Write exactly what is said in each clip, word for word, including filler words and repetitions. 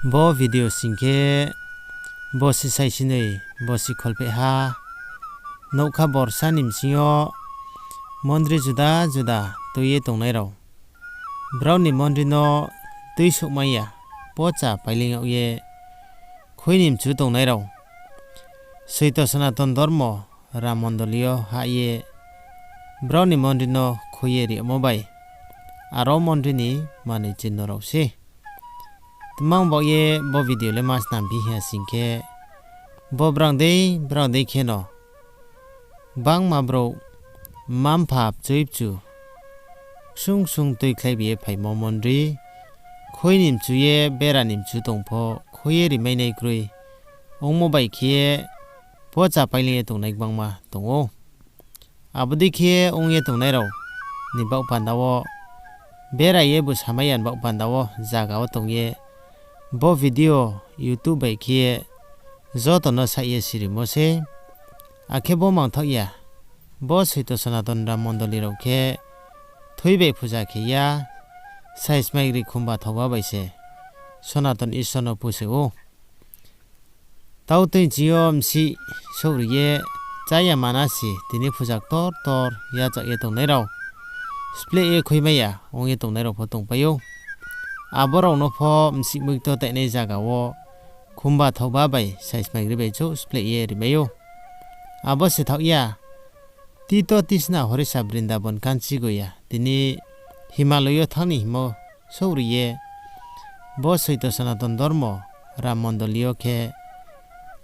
Bo video sing khe bosi saisinoi, bosi kholphehha, nougkha borsa ni bsing yo mondri juda juda tui ye tongnai rao, brao ni mondri no tuisouhmai ya, pocha pailing yag ye khui ni mchu tongnai rao, soito Sonaton Dormo Ram Mondoli yo hah ye brao ni mondri no khui ye rimo bai, aro mondri ni manoi chinno rao se. Tma baoh ye bo video le ma snam phi hing ya sing khe, bo brang dei brang dei kheno gbangma brouh mma-mpha bchoi bchu ksung ksung tuikhlai bi ye phaimo mondri, khui ni mchu ye bera ni mchu tong pho khui ye rimainai kroi ongmo bai khe ye pocha pailing ye tongnai gbangma tong ou. Abo dei khe ong ye tongnai rao ni baoh panda wo, bera ye bo samai ya ni baoh panda wo zaga wo tong ye bo video YouTube bai khe ye joto no saih ye sirimo se. Akhe bo mangthaoh ya, bo soito Sonaton Ram Mondoli rao khe thui bai phuja khe ya, sai smai gri khumba thaoba bai se Sonaton Isor no puse ou. Tau tui ching yo msih souhri ye chá ya manasi tini phuja ktor ktor yachaoh ye tongnai rao, spleh ye khuimai ya ong ye tongnai rao pho tongpai ou. Abo rao no pho msih muito tainai zaga wo khumba thaoba bai sai smai gri bai chouh spleh ye rimai ou. Abo se thaoh ya, tito tisna horisa Brindabon kanchi go ya tini Himaloi yo thanng ni hingmo souhri ye, bo soito Sonaton Dormo Ram Mondoli yo khe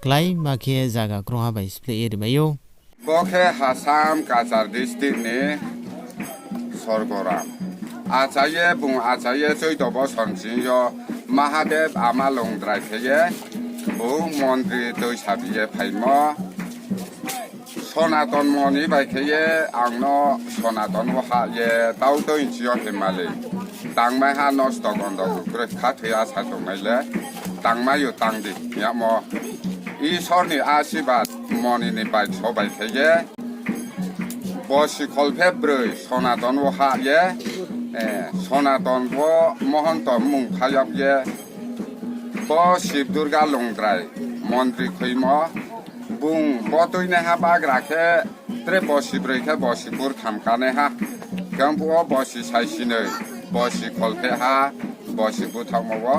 kláima khe zaga krungha bai spleh ye rimai ou. Bo khe Hasam Cachar district ni Sorgoram. Achai ye bung achai ye choito bosor ni sing yo Mahadev Ama Longdrai khe ye bung mondri tui sabi ye phaimo. Sonaton moni bai khe ye ang no Sonaton wo hah ye tau tui ching yo Himaloi tangmaiha nosto gondo kroi khathoi asa tongnai le tangmai yo tang di yagmo. Isor ni asirbad moni ni bai so bai khe ye bosi kholpheh broi Sonaton wo hah ye, Sonaton wo Mohonto mmung phayag ye, bo Sib Durga Longdrai mondri khuimo. Bung bo tuinaiha bagra khe tre bosi broi khe bosi kurtham kanaiha. Khe phuh wo bosi saisinoi, bosi kholphehha, bosi búthaohmo wo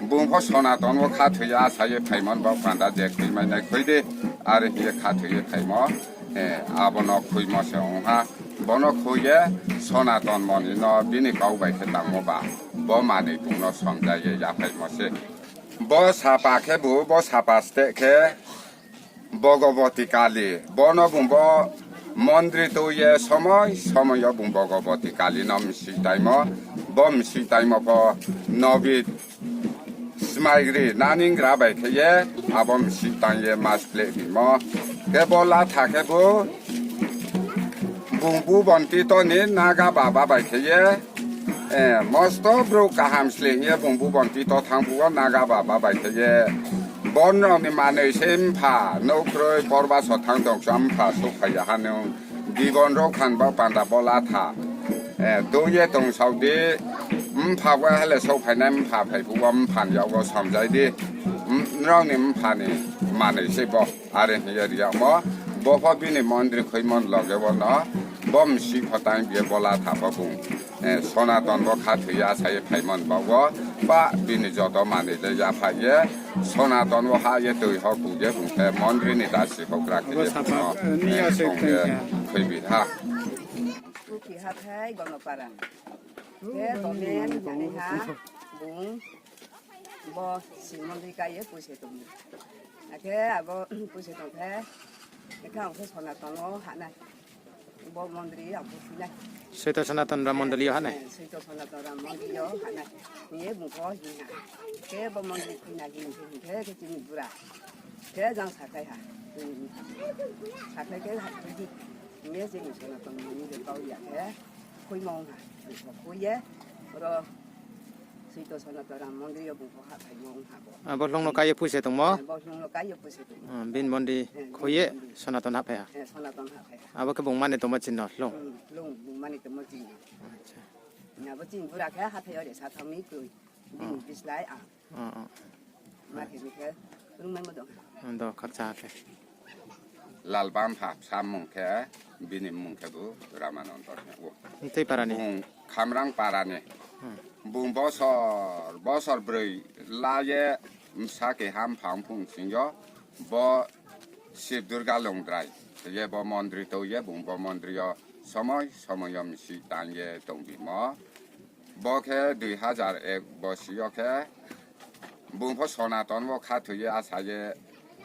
bung pho Sonaton wo khathoi ye asa ye phaimo ni baoh panda je khuimai nai khui di, are hing ye khathoi ye phaimo, abo no khuimo se ong ha. Bo no khui ye Sonaton moni no bini kau bai khe tangmo ba, bo manoi bung no somja ye yaphaimo se. Bo sapa khebu, bo sapa steh khe Bhagavati Kali. Bo no bung bo mondri tui ye somoi somoi yo bung Bhagavati Kali no msih taimo. Bo msih taimo pho nobi smai gri naningra bai khe ye abo msih tang ye ma spleh rimo. Khe bo latha khebu bung Bubon Tito ni naga baba bai khe ye, mosto brouh kaham sle hing ye bung Bubon Tito thanng phuh wo naga baba bai khe ye, bo nrao ni manoi se mpha nouh kroi porbaso thanng tong khe mpha souhphai ya ha nung, Bibon Rokhan bo panda bo latha tui ye tongsao di, mpha wo ha le souhphainai mpha phai phuh wo mpha ni yak wo somjai di, nrao ni mpha ni manoi se bo. Are hing ye ri yagmo, bo pho bini mondri khuimo ni loge wo no, bo msih pho tang bi ye bo latha pho bung Sonaton wo khathoi ye asa ye phaimo ni baoh wo, ba bini joto manoi le yaphaih ye, Sonaton wo hah ye tui ho ku ye bung khe mondri ni dasi houhgra khe ye bung no, bung ye khuibi ha. Kuki hathái Gonopara. Khe Domen hingnaiha bung bo Sib mondri kai ye puse tong mi. Akhe abo puse tong khe, akhe ang khe Sonaton wo hah nai. Bo mondri ang pho khui nai. Soito Sonaton Ram Mondoli yo hah nai. Soito Sonaton Ram Mondoli yo hah nai hing ye bung pho hing ha. Khe bo mondri khui nai hing khe, hing khe, khe chini bura khe jang sakhlai ha. Sakhlai khe ha khui di hing ye chini Sonaton moni le kau ya khe khuimo ong ha. Bung pho khui ye oro Soito Sonaton Ram Mondri yo bung pho hahphaimo ong ha bo. Bo hlung no kai ye puse tongmo? Bo hlung no kai ye puse tongmo. Bini mondri khui ye Sonaton hahphai ha. Sonaton hahphai ha. Abo khe bung mani tongmo chini no hlung? Hlung bung mani tongmo chini no. Abo chini bura khe hathái yo resa thanng mi kroi. Bini bislái ang Oh, oh. Ma khe khe, rungmai mo dong. Ando khakcha khe. Lalbampha bsa mung khe, bini mung khe bo Ramananda hing ou. Ntei para ni? Bung Khamrang para ni. Hmm. Bung bosor, bosor broi la ye bsa keha mphang phung sing yo, bo Shiv Durga Longdrai. Ye bo mondri tou ye, bung bo mondri yo somoi, somoi yo msi tang ye tongbimo. Bo khe dui hazar ek bosi yo khe, bung pho Sonaton wo khathoi ye asa ye,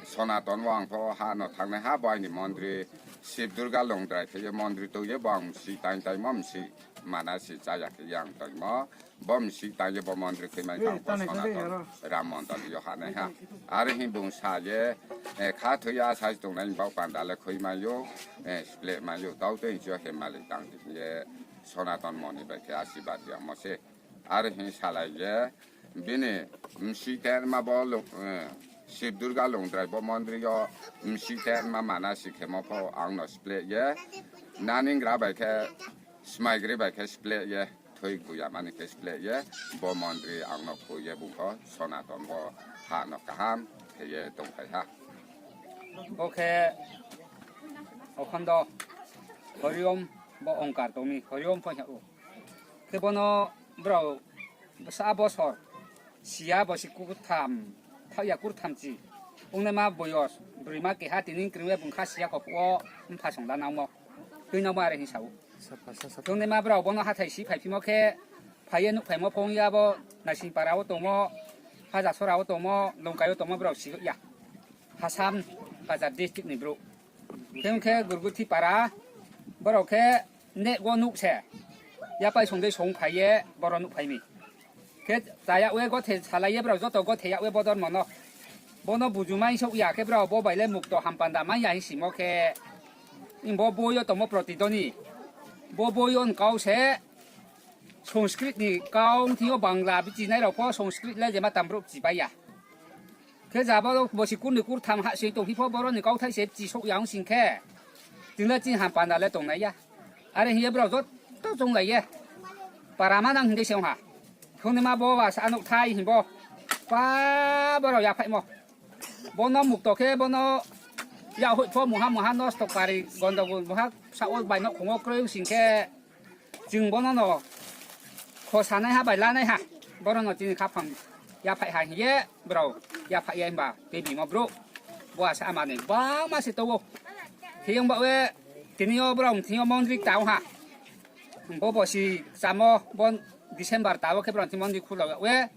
Sonaton wo ang pho ha no thangnai ha, bo aini mondri Shiv Durga Longdrai khe ye mondri tou ye, bo ang msi tang taimo, msi mana si chaya khe ye ang taimo. Bo msi tang ye bo mondri khe mai khe ang pho Sonaton Ram Mondol yo hanai ha. Are hing bung sa ye, eh, khathoi ye asa tongnai ni baoh panda le khui mai ou, eh, spleh mai ou, tau tei hing si yo hemali tang di hing ye Sonaton moni bai khe asibad yamo se. Are hing salai ye, bini msi tangma bo lung-, eh, Shiv Durga Longdrai bo mondri yo msi tangma mana si khemo pho ang no spleh ye, naningra bai khe, smaigroi bai khe spleh ye, thoi guyamani khe spleh ye, bo mondri ang no khui ye bung pho Sonaton wo ha no kaham khe ye tongphai ha. Bo khe okhondo Horiom bo Ongkar tong mi, Horiom pho hing ou. Khe bono brao bsa bosor siya bosi kurtham, thaoh ya kurthamchi. Ongnaima boyos, broima keha tini kring ye bung kha siya kho phuh wo mpha song la nangmo. Tui nangmo are hing sa ou. Ongnaima brao bono hathái si phaiphimo khe, phai ye nuhphaimo pho ong ya bo, Naisingpara wo tongmo, Hajasora wo tongmo, Longkai wo tongmo brao si ya. Hasam, Kachar district ni brouh. Khe ong khe Gurguthi para, brao khe neh wo nuh se. Yapai song dei song phai ye, boro nuhphai mi. Khe chaya ye gothe salai ye brao joto gothe yag ye bodormo no. Bono buju mai souh ya khe brao bo bai le mukto hampanda mai ya hing simo khe. Bo boi yo tongmo protidoni. Bo boi yo ni kau se Sanskrit ni kau thing yo Bangla bichinai rao pho Sanskrit le jema tam brouh chibai ya. Khe jabo bosi kurnoi kurtham hahsoing tongphi pho boro ni kauthai se bchi souh ya ong sing khe, ching le chini hampanda le tongnai ya. Are hing ye brao joto chounglai ye para manang hing dei se ong ha. Khongnaima bo asa nouhthai hing bo. Pa brao yaphaihmo. Bono mukto khe bono yahoih pho mungha mungha nosto kari gondogol mungha saoh wo bai nouhkhong wo kroi ong sing khe, ching bono no khosanaiha bai lanaiha, boro no chini khaphang yaphaih ha hing ye brao yaphaih ya himba tei bimo brouh. Bo asa ama ni gbangma se tong ou. Khe ong baoh ye tini yo brao mthing yo mondri kta ong ha. Bo bosi kchamo bo December ta wo khe brao mthing mondri khula yag ye.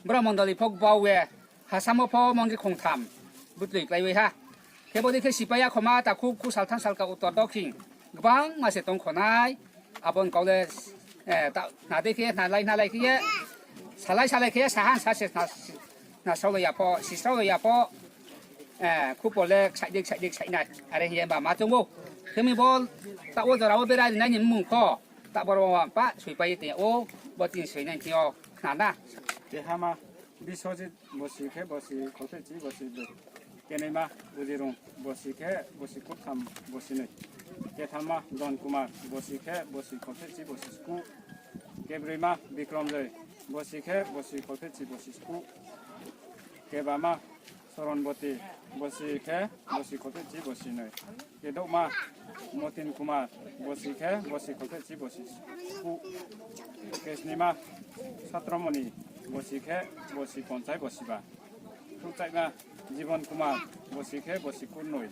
Brao mondoli pho gbau ye, hasamo pho mondri khongtham butloi klái wi ha. Khe bodei khe sipai ya khoma takhu khu salthang salka uttor dokhin gbangma se tong khonai. Abo ni kau le, eh, ta-, na dei khe, na lai, na lai khe ye, salai, salai khe ye, saha sa se na, na srao lai ya pho, si srao lai ya pho, eh, khupo le ksaih dei, ksaih dei, ksaih nai. Are hing ye ba ma choung ou. Khe mi bo, taoh wo jora wo bera ri nai ni mmung pho, ta boro wo pa, soipai ye tong ya ou, bo tin soinai thing yo, khna na. Kehama, Biswajit bosi khe bosi kholphehchi bosi broi. Kenaima Ujirung bosi khe bosi kurtham bosi noi. Kethamma Don Kumar bosi khe bosi kholphehchi bosi skuh. Kebroima Bikrom Joy bosi khe bosi kholphehchi bosi skuh. Kebama Soronboti bosi khe bosi kholphehchi bosi noi. Kedouhma Motin Kumar bosi khe bosi kholphehchi bosi skuh. Kesnima Satromoni bosi khe bosi ponchai bosi ba. Khruhchaihma Jibon Kumar bosi khe bosi kurnoi.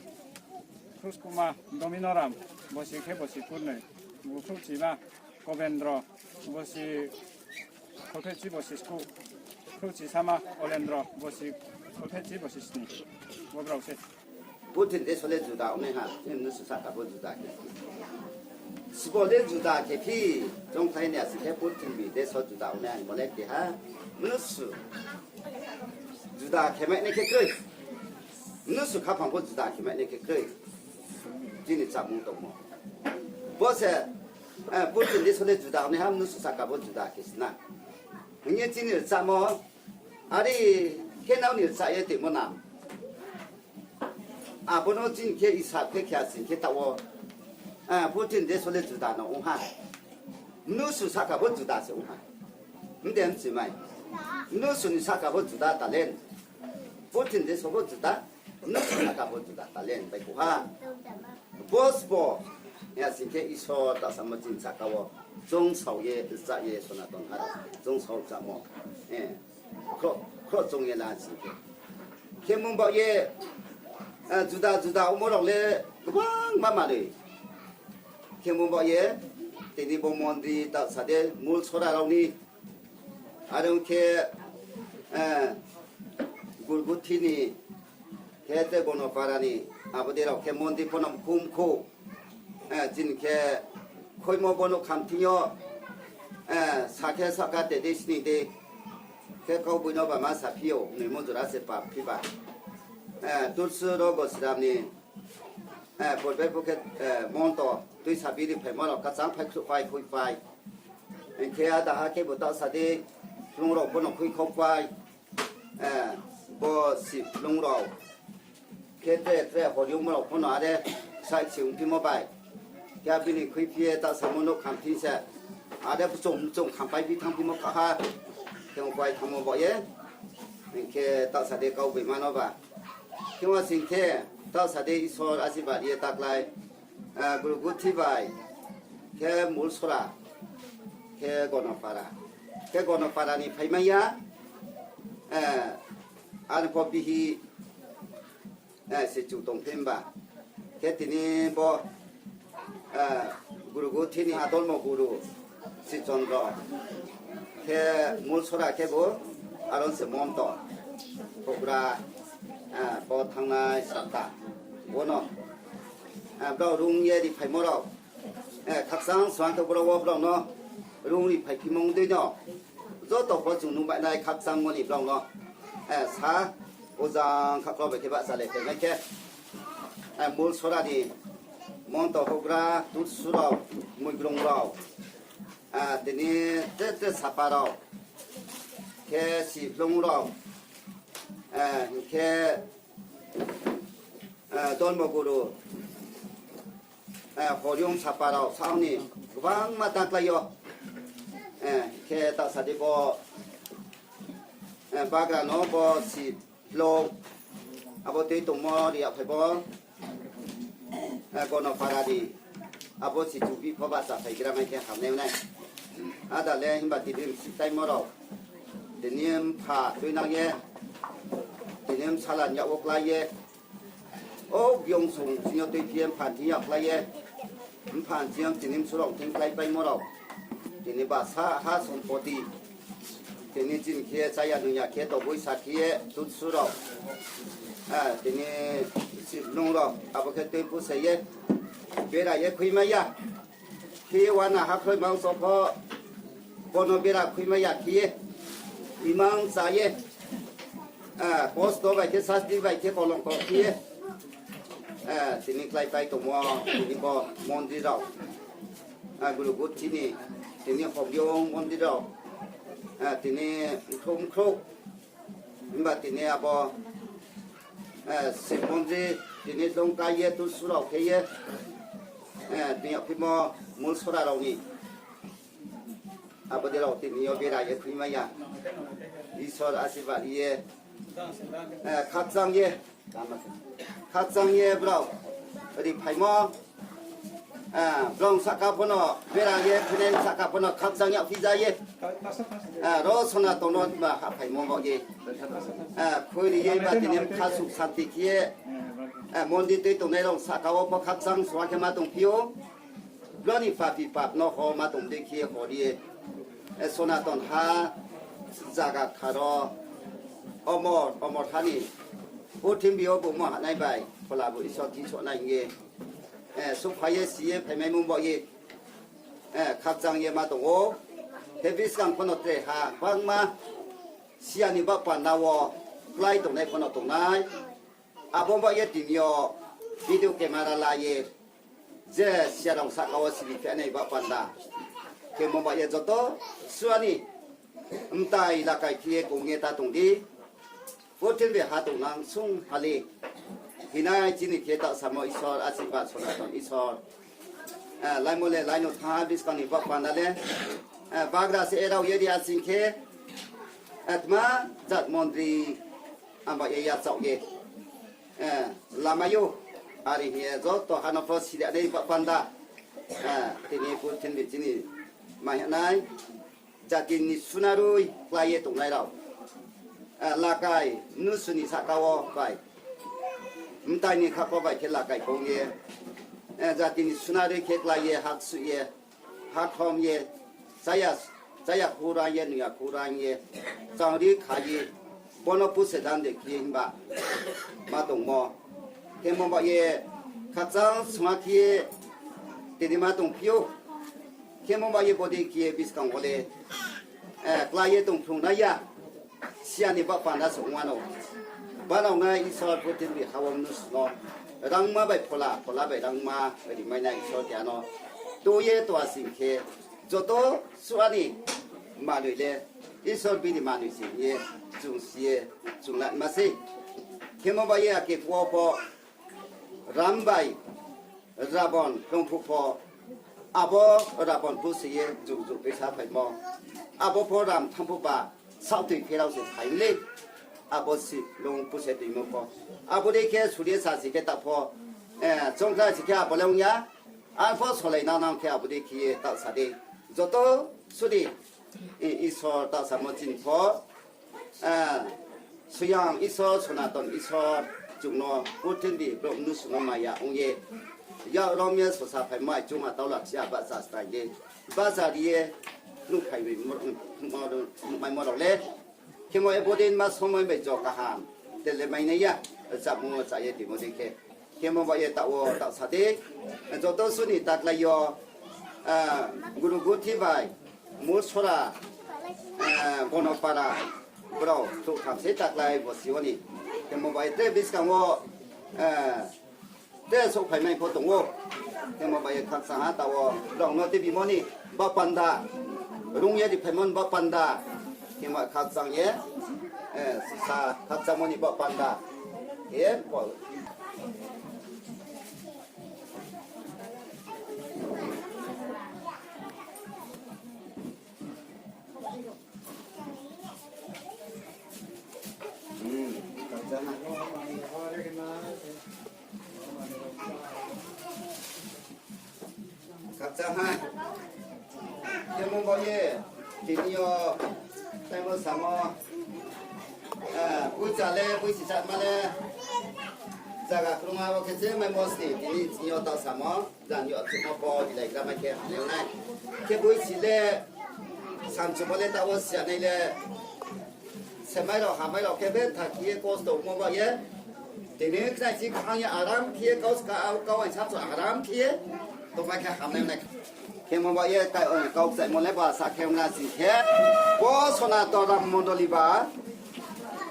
Khruhskuhma Dominoram bosi khe bosi kurnoi. Khruhchima Kobendro bosi kholphehchi bosi skuh. Khruhchisama Olendro bosi kholphehchi bosi sni. Bo brao se. Purthimbi deso le juda ongnaiha, mnusu sahka pho juda khe. Sbo le juda khe phi, chongkhlai ni asing khe purthimbi deso juda ongnaiha, hingmo le keha mnusu juda khe mai nai khe kroi. Mnusu khaphang pho juda khe mai nai khe kroi. Chini chámung tongmo. Bo se, eh, purthimbi deso le juda ongnaiha, mnusu sahka pho juda khe sna. Hing ye chini rchamo, are khe nrao ni rcha ye tongmo na. Abo no chini khe isab khe khe asing khe taoh wo, eh, purthimbi deso le juda no ong ha. Mnusu sahka pho juda se ong ha. Mde mchimai. Mnusu ni sahka pho juda talent. Purthimbi deso pho juda. Mnusu sahka pho juda talent bai kho ha. Bo sbo, ya sing khe Isor ta samo chini sahka wo choungsao ye, rchah ye, Sonaton ha rao choungsao rchamo. Eh, khro, khro choung ye la sing khe. Khe mung baoh ye, eh, juda juda omo rao le gbangma manoi. Khe mung baoh ye, tini bo mondri ta sa de, Mulsora rao ni, are ong khe, eh, Gurguthi ni, khe te Gonopara ni, abo dei rao khe mondri pho no mkhu mkhu, eh, chini khe khoimo bo nouhkham thing yo, eh, sa khe sahka te dei sning dei, khe kauboi no ba ma saphi ou, noimo jora se pap phi ba. Eh, Tulsu ro Gosiram ni, eh, porbe pho khe, eh, monto, tuisa biri phaimo rao kachang phai khruhpai khuipai. Hing khe ada ha khe bo ta sa dei, hloung rao pho no khui khaupai. Eh, bo si hloung rao. Khe tre tre horium rao pho no are sai si ongphimo bai. Khe abini khuiphi ye ta samo nouhkham thing se. Are bchung bchung khampai bi thanngphimo kha ha. Khe ongpai thanngmo baoh ye. Hing khe ta sa dei kauboima no ba. Khe wa sing khe, ta sa dei Isor asirbad ye ta klái, eh, Gurguthi bai, khe Mulsora, khe Gonopara. Khe Gonopara ni phaimai ya, eh, are pho bihih, eh, se chu tongphi ba. Khe tini bo, eh, Gurguthi ni adolmo guru, Sri Chondro. Khe Mulsora khe bo, aro se monto. Houhgra, eh, bo thanngnai sapta. Bo no, eh, brao rung ye ri phaimo rao. Eh, khakchang suang khe brao wo brao no rung ri phaiphimung dei no. Joto pho chung nuh bainai khakchangmo ni brao no. Eh, sa, ojang khaklo bai khe bahcha le phaimai khe. Eh, Mulsora ni monto houhgra, Tulsu rao, Muigrung rao. Ah, tini tre tre sapa rao. Khe si hloung rao. Eh, hing khe, eh, dolmo guru. Eh, horium sapa rao, saong ni gbangma ta klái yo. Eh, khe ta sa dei bo, eh, bagra no bo si hloung. Abo tui tongmo ri ya phai bo. Eh, Gonopara ni. Abo si chubi pho bahcha phai gra mai khe hamnai nai. Ada le himba tini msi taimo rao. Tini mpha tuinang ye. Tini bsala ni yak wo klái ye. O biong sung chini yo tuiphi ye mpha thing yak klái ye. Mpha chini yo tini bsurao thing kláipaimo rao. Tini basa ha sompoti. Tini chini khe chaya nung ya khe toboi sa khe ye Tulsu rao. Ah, tini si nung rao. Abo khe tui puse ye. Bera ye khuimai ya. Khe ye uana ha khroi mang so pho, bono bera khuimai ya khe ye, imang cha ye, ah, kosto bai khe, sasti bai khe, kolongko khe ye, ah, tini kláipai tongmo, tini bo mondir rao, ah, Gurguthi ni, tini Hobyung mondir rao, ah, tini mkhrouh mkhrouh, himba tini abo, eh, Shiv mondri, tini dongkai ye, tulsu rao khe ye, eh, tini yagphimo Mulsora rao ni. Abo dei rao tini yo bera ye khuimai ya. Isor asirbad ye, eh, khakchang ye, khakchang ye brao ri phaimo. Ah, brao sahka pho no bera ye, khuinai sahka pho no khakchang yagphi ja ye. Ah, ro Sonaton no ma hahphaimo baoh ye. Ah, khuiri ye ba tini kha suk santi khe ye. Ah, mondir tui tongnai rao sahka wo pho khakchang sua khe ma tongphi ou. Brao ni papi pap no ho ma tong dei khe ye hor ye. Eh, Sonaton ha zaga kthar wo omor, omor ha ni purthimbi yo bungmo hanai bai, phola bo Isor thing sohnai hing ye. Eh, souhphai ye, si ye, phaimaimung baoh ye, eh, khakchang ye ma tong ou. Khe buskang pho no tre ha, bangma siya ni baoh panda wo klái tongnai pho no tongnai. Abo baoh ye tini yo video camera la ye, je siya rao sahka wo siri phainai baoh panda. Khe mo baoh ye joto suani mtai lakai khe ye kong ye ta tong di. Purthimbi ha tongnang sung hali. Hinai chini khe taoh samo Isor, asirbad Sonaton Isor. Eh, laimo le laino thanng ha buskang ni baoh panda le. Eh, bagra se rao ye ri asing khe. Tma jat mondri amba ye yachaoh ye, eh, lamai ou. Are hing ye joto ha no pho siri nai ba panda, eh, tini purthimbi chini mai nai jati ni sunaroi klái ye tongnai rao, eh, lakai mnusu ni sahka wo bai, mtai ni khakho bai khe lakai kong ye, eh, jati ni sunaroi khe klái ye, haksuh ye, hakhom ye, chaya, chaya khurang ye, nuya khurang ye, changri kha ye, bono puse dan de khe himba ma tongmo. Khemo ba ye khakchang sma khe ye tini ma tongphi ou. Khemo ba ye bodei khe ye buskang wo le, eh, klái ye tongphrung nai ya. Siya ni ba panda se ong wanou. Banao nai Isor purthimbi ha wo mnusu no rangma bai phola, phola bai rangma rimai nai Isor keha no tui ye toa sing khe, joto suh ani manoi le Isor bini manoi se hing ye chung si ye chung la ma sei. Khemo ba ye ake phuh wo pho Ram bai Rabon tongphuh pho, abo Rabon puse ye jug jug tuisa phaimo. Abo pho Ram thanngphuh ba saohtoi pherao se phai le. Abo si lung puse tuimo pho. Abo dei khe suri sa si khe ta pho, eh, chongkha si khe abo le ong ya. Ang pho solai nang nang khe abo dei khe ye ta sa di. Joto suri, eh, Isor ta samo chini pho. Ah, Soyang Isor, Sonaton Isor, chung no purthimbi brouh mnusu no maya ong ye, yak rom ye sosa phaimo ai chung ma tau la si ya bahcha stai ye, bahcha ri ye, nuhphai bai mo-, nuhmaimo rao le. Khemo ye bodei ma somoi bai jo kaham, tele mai nai ya, chámo cha ye timo dei khe. Khemo ba ye taoh wo taoh sa di, joto suni taklái yo, ah, Guru Guthi bai, Musora, ah, Gonopara, brao chouhtham se taklái bo si wo ni. Khemo ba ye tre buskang wo, ah, tre souhphaimai pho tong ou. Khemo ba ye khakchang ha taoh wo brao no tibimo ni baoh panda, rung ye riphaimo ni baoh panda, khemo khakchang ye, eh, sa khakchangmo ni baoh panda. Khe bo Khakchang ha. Khemo ba ye, tini yo, taibo samo, ah, poicha le, poicha ma le, zaga krungma wo khe je mai mosti, tini yo taoh samo, jang yo chukmo bo, bilai gra mai khe hamnai nai. Khe boisi le, samchumo le taoh wo siya nai le, semai rao, hamai rao khe betha khe ye kosto ongmo ba ye. Tini khnai si kaham ye aram khe ye kau ska, kau ai samchu aram khe ye tongmai khe hamnai nai. Khemo ba ye kau kchaimo le ba sa khe ong na sing khe. Bo Sonaton Ram Mondoli ba.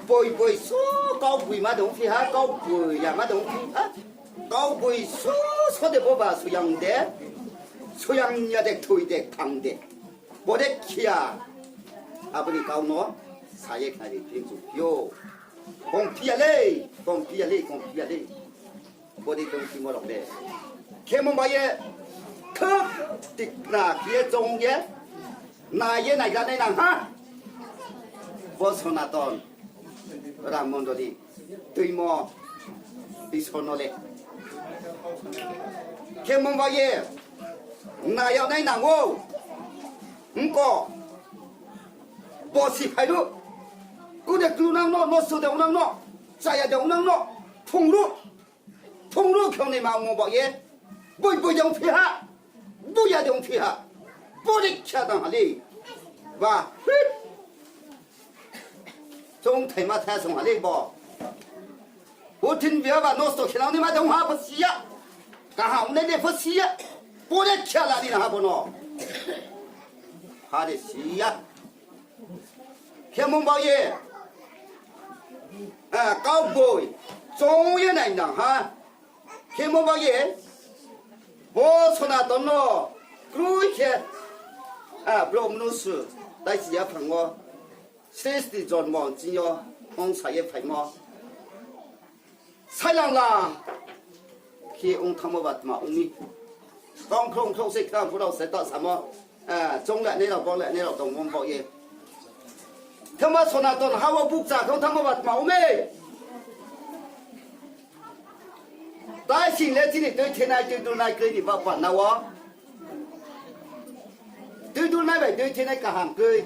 Boi boi so kau boi ma dong phi ha, kau boi ya ma dong phi ha. Kau boi so so de bo ba soyang de. Soyang ya de, thoi de, thang de. Bo de khia. Abo ni kau no sa ye khnari phi chu phi ou. Kong phi ya le, kong phi ya le, kong phi ya le. Bo de kong phi mo rao de. Khemo ba ye, thok tikna khe ye choung ye, nai ye nai ya nai nang ha. Bo Sonaton Ram Mondoli tuimo Isor no le. Khemo ba ye, nai ya nai nang ou. Hingko, bo si phai ru. Kune klu nang no, nosto de ong nang no, chaya de ong nang no, phung ru. Phung ru khe ong nai ma ongmo ba ye. Boi boi de ong phi ha. Boi ya de ong phi ha. Bo de khia dang ha le. Ba, hit. Chung thaima tha song ha le bo. Purthimbi yo ba nosto khe nang ni ma de ong ha pho si ya. Kaham ong nai de pho si ya. Bo de khia la ni na ha bo no. Ha de si ya. Khemo ba ye, ah, kau boi, choung ye nai nang ha. Khemo ba ye, bo Sonaton no kroi khe, ah, brouh mnusu, taisi yaphang wo, sristi jonmo ching yo, ong sa ye phaimo. Sailang la khe ong thanngmo ba tma ong mi. Kong khrong khrong se khnang phu rao se ta samo, eh, choung le nai rao, bong le nai rao tongmo baoh ye. Thangma Sonaton ha wo bukcha khe thanngmo ba tma ong mi. Tai sing le chini tuithenai tuidulnai kroi ni baoh panda wo. Tuidulnai bai tuithenai kaham kroi.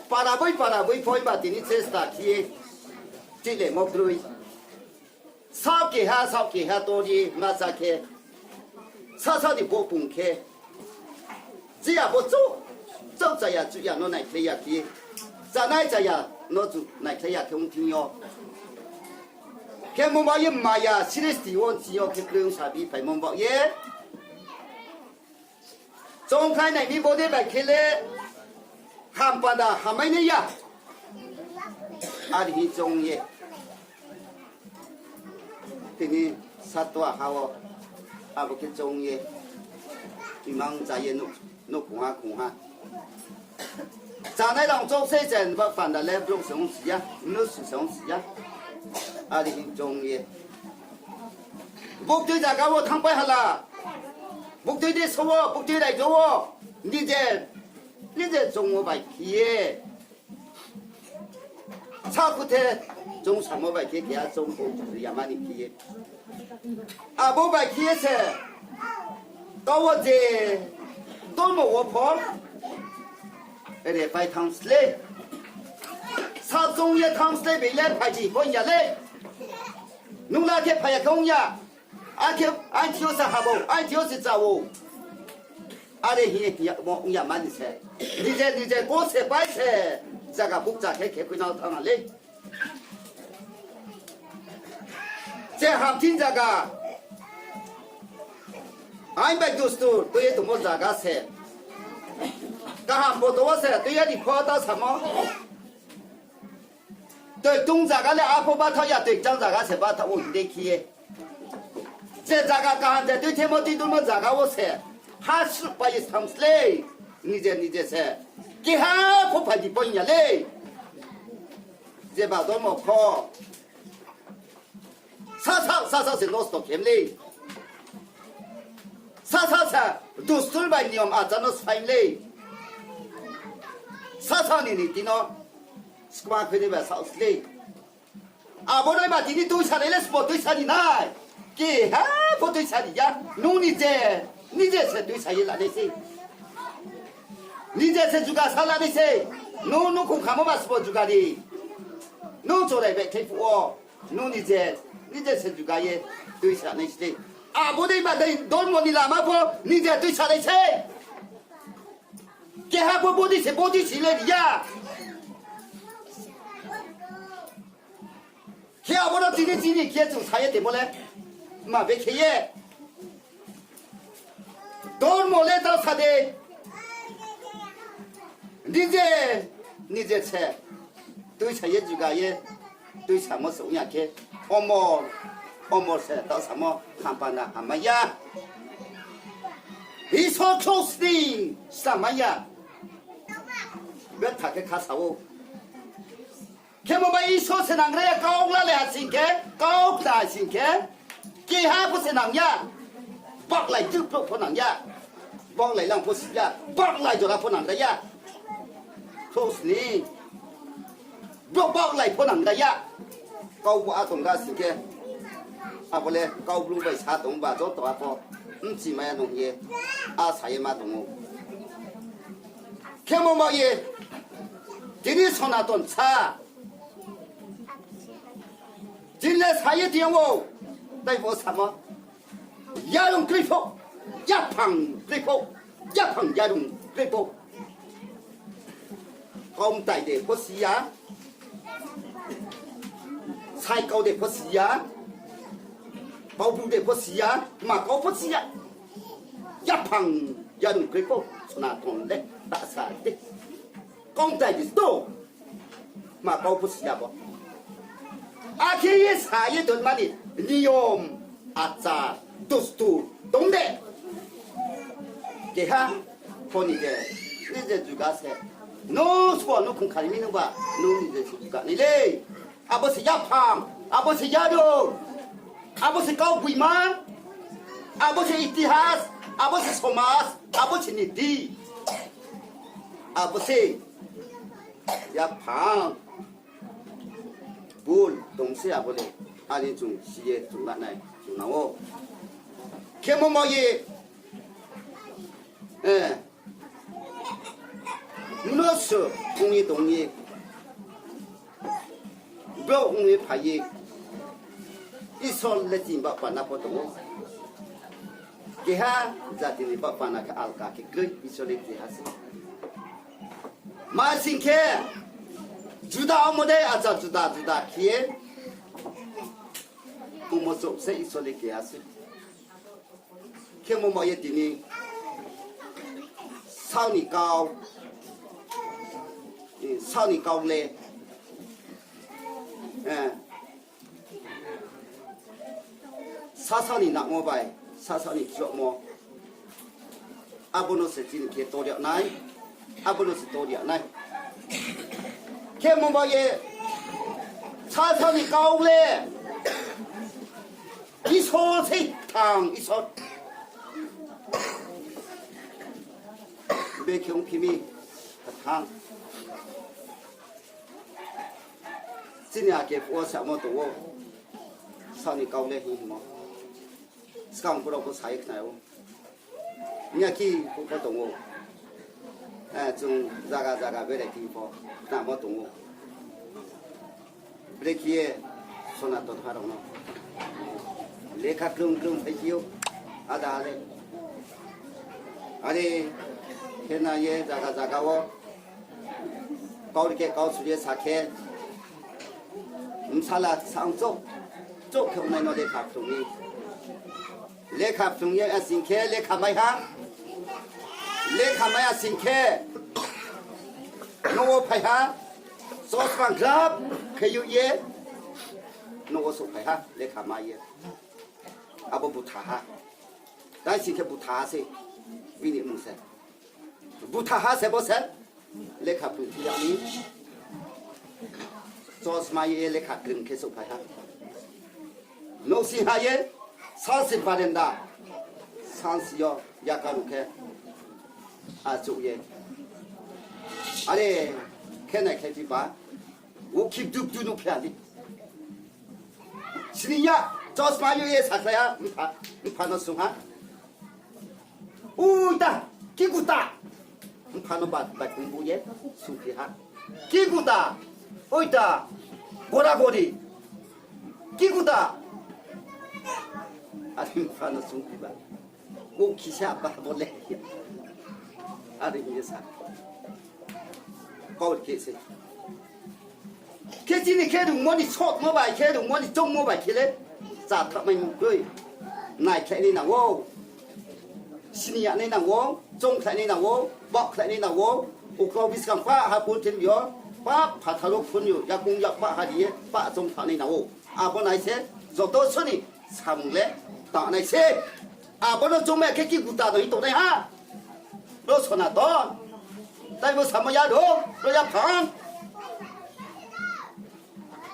Para boi para boi phoi ba tini chesta khe ye chilemo kroi. Saoh keha, saoh keha tori masa khe, sasa ni bopung khe, chiya bo chouh, chouh chaya chuhya no naikhlai ya khe, chanai chaya no chu naikhlai ya khe ong thing yo. Khe mungba ye maya sristi wo nching yo khe kroi ong sabi phaimo baoh ye. Choungkhlai nai mi bodei bai khe le hampanda hamai nai ya. Are hing choung ye tini satwa ha wo abo khe choung ye imang cha ye nouh, nouh khongha khongha. Chanai rang chouh sei chen ba panda le brouh se ong si ya, mnusu se ong si ya. Are hing choung ye. Buktui zaga wo thanngpai hala. Buktui deso wo, buktui raijo wo. Nije, nije choungmo bai khe ye. Sakhu the choung samo bai khe keha choung kho yamani khe ye. Abo bai khe ye se, taoh wo je dormo wo pho repai thanng slei. Sa choung ye thanng slei bai le phai di pho ya le. Nung la khe phai ya khe ong ya. Akhe aini thing yo se habo, aini thing yo se cha ou. Are hing ye hing ya, mo ong ya mani se. Nije nije ko se pai se. Zaga bukcha khe khe khuinang thanng ha lei. Je hamthing zaga. Ain bai dustur tui ye tongmo zaga se. Kaham poto wo se tui ye ri pho ta samo. Tui tung zaga le apho bathaoh ya, tui kchang zaga se bathaoh wo hing dei khe ye. Je zaga kaham je tuithemo tuidulmo zaga wo se. Ha sruhpai ye thanng slei. Nije nije se. Keha pho phai di pho ya lei. Jeba dormo pho. Sasa, sasa se nosto khe mi lei. Sasa sa dustur bai niyom achar no sai mi lei. Sasa ni niti no skma khe ni ba saoh slei. Abo nai ba tini tuisa nai le sbo tuisa ni nai. Keha pho tuisa ni ya. Nung nije, nije se tuisa ye la nai sei. Nije se juga sa la nai sei. Nung nukhung khamo ba sbo juga di. Nung chorai bai thai phuh wo. Nung nije, nije se juga ye tuisa nai sei. Abo dei ba dei dormo ni lama pho nije tuisa nai sei. Keha pho bodi se bodi si le ri ya. Khe abo no tini chini khe chung sa ye temo le. Ma be khe ye. Dormo le ta sa de. Nije, nije se. Tuisa ye juga ye. Tuisamo se ong ya khe. Omor, omor se ta samo hampanda hammai ya. Isor khosning samai ya. Betha khe kha sa ou. Khemo bai Isor se nangra ya, kau la le ha sing khe, kau kta sing khe, keha pho se nang ya. Baklai tuh pho nang ya. Baklai lang pho si ya, baklai jora pho nangra ya. Khosni. Brouh baklai pho nangra ya. Kau bo atong ga sing khe. Abo le kau bru bai sa tong ba joto apho. Bchi maya nung ye. A sa ye ma tong ou. Khemo ma ye. Tini Sonaton sa. Chini le sa ye tong ou. Tai bo samo. Yarung kroi pho. Yaphang kroi pho. Yaphang yarung kroi pho. Kaumtai de pho si ya. Sai kau de pho si ya. Baubru de pho si ya. Ma kau pho si ya. Yaphang yarung kroi pho. Sonaton le ta sa de. Kaumtai de sto. Ma kau pho si ya bo. Akhe ye sa ye tongmani niyom, achar, dustur tong de. Keha pho nije, nije juga se. Nung sbo nukhung khari mi nungba, nung nije se juga nai le. Abo se yaphang, abo se yarung, abo se kaugboi ma, abo se itihas, abo se somaj, abo se niti. Abo se yaphang bul tong se abo le, ani chung si ye chung la nai chung nang ou. Khemo ma ye, eh, mnusu ong ye tong ye, brouh ong ye phai ye, Isor le chini baoh pana pho tong ou. Keha jati ni baoh pana khe alka khe kroi, Isor le keha se. Ma sing khe, juda omo dei achar juda juda khe ye, omo chouh se Isor le keha se. Khemo ma ye tini, saoh ni kau, eh, saoh ni kau le, eh, sasaoh ni nangmo bai, sasaoh ni khiyokmo, abo no se chini khe tor yag nai, abo no se tor yag nai. Khemo ma ye, sasaoh ni kau le, Isor sei thang, Isor. Be khe ongphi mi, thang. Chini ake phuh wo samo tong ou, saoh ni kau le hingmo. Skang phuh rao pho sa ye khna ou. Miya khe phuh pho tong ou. Eh, chung zaga zaga berai phi pho, khna mo tong ou. Brekhe ye Sonaton ha rao no lekha klung klung phai phi ou, ada ale. Are khe nai ye zaga zaga wo kaurkeh kau su ye sa khe, bsala sang chouh, chouh khe ongnai no lekha phrung mi. Lekha phrung ye asing khe lekha mai ha. Lekha mai asing khe nouh wo phai ha. Chosma glap khe youh ye nouh wo souhphai ha, lekha mai ye. Abo butha ha. Tai sing khe butha ha se. Bini mmung se butha ha se bo se. Lekha phrung phi ya ni, chosma ye lekha krung khe souhphai ha. Nouhsing ha ye, salsi barenda, salsi yo yakaru khe achouh ye. Are khe nai khe phi ba, ukhi duk duk nuh phi ya ni. Sini ya, chosma yo ye sakhlai ha, mpha, mpha no sung ha. Oi ta, ki kuta. Mpha no ba, ba kungbu ye, sungphi ha. Ki kuta, oi ta, gora gori. Ki kuta. Are mpha no sungphi ba. Ukhi sa ba bo le. Are hing ye sa. Kaurkeh se. Khe chini khe rungmo ni sotmo bai khe, rungmo ni choungmo bai khe le, chá thanngmai kroi. Naikhlai nai nang ou. Sini ya nai nang ou, choungkhlai nai nang ou, baohkhlai nai nang ou. Uklau buskang pah ha phone thim yo, pah phathar wo phone yo, yakoung yak pah ha ri ye, pah choung thanng nai nang ou. Abo nai se, joto soni samung le tang nai se. Abo no choungmai khe ki guta no hing tongnai ha. Ro Sonaton. Taibo samo ya ro, ro yaphang.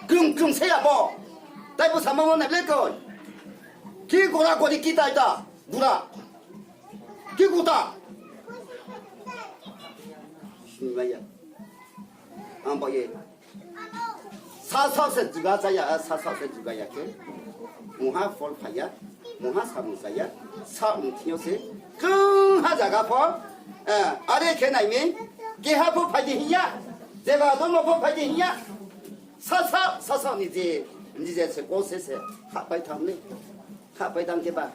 Krung krung se abo. Taibo samo mo nai le koi. Ki gora gori ki tai ta, bura. Ki guta. Sini mai ya. Ang ba ye. Sasaoh se juga chá ya, sasaoh se juga ya khe, mungha phol phai ya, mungha samung chá ya, sa ong thing yo se, krungha zaga pho, eh, are khe nai mi, keha pho phai di hing ya, jeba dormo pho phai di hing ya, sasaoh, sasaoh ni je, ni je se kose se, hahpai thanng le. Hahpai tang khe ba,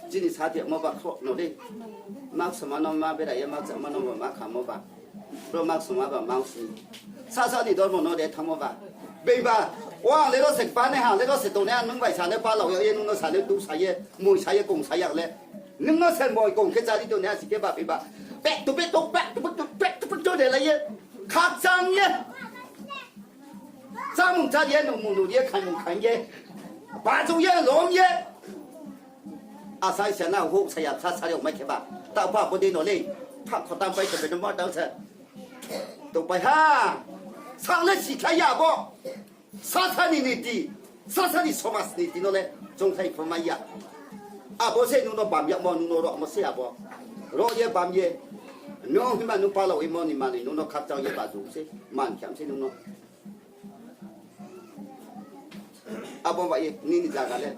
chini satiyamo ba khroh no le. Maksoma no ma berai ye, maksoma no ba ma khamo ba. Bro maksoma ba mangsi. Sasa ni dormo no de thanngmo ba. Beiba, o ang le ro se kpanai ha, le ro se tongnai ha, nung bai sa le palao ye, nung no sa le tu sa ye, moi sa ye, kong sa ya le. Nung no se moi kong khe chari tongnai ha, si khe ba beiba. Pek tu pek tu, pek tu pek tu, pek tu pek tu de lai ye. Khakchang ye. Chámung chá ye, nungmung nung ye, khaimung khaing ye, bajou ye, lom ye. Asai se na houh saya bsa sari ongmai khe ba. Taoh pha bo dei no le. Pha khotam pai khe beno ma tang se. Tongpai ha. Sa le sikhlai ya bo. Sasa ni niti, sasa ni somaj niti no le choungkhlai pho mai ya. Abo se nung no bam yagmo, nung no rohmo se abo. Roh ye bam ye. Nung himba nung palaoimo ni manoi nung no khakchang ye baju se, man khe se nung no. Abo bai ye nini zaga le,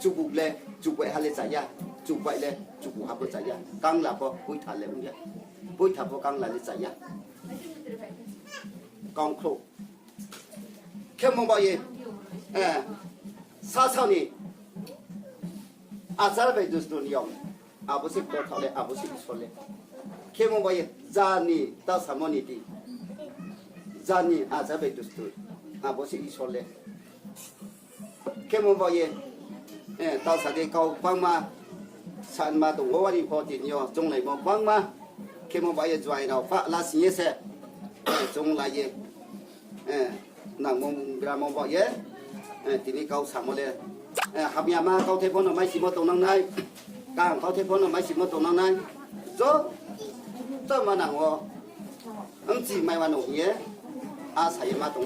chubu le, chubu ha le cha ya, chubu bai le, chubu ha pho cha ya, kangla pho, poitha le ong ya, poitha pho kangla le cha ya. Kangkhrouh. Khemo bai ye, eh, sasao ni achar bai dustur niyom, abo se kotha le, abo se Isor le. Khemo bai ye, jani ta samo ni di, jani achar bai dustur, abo se Isor le. Khemo bai ye, eh, ta sa di kau bangma, sanma tong wo wari pho tini yo chounglaimo bangma. Khemo bai ye juai rao pha la sing ye se, eh, chounglai ye, eh, nangmo bramo bai ye, eh, tini kau samo le, eh, hamyama kauthai pho no maisimo tongnang nai, kaham kauthai pho no maisimo tongnang nai, joto ma nang wo, mchi mai wa no hing ye, a sa ye ma tong.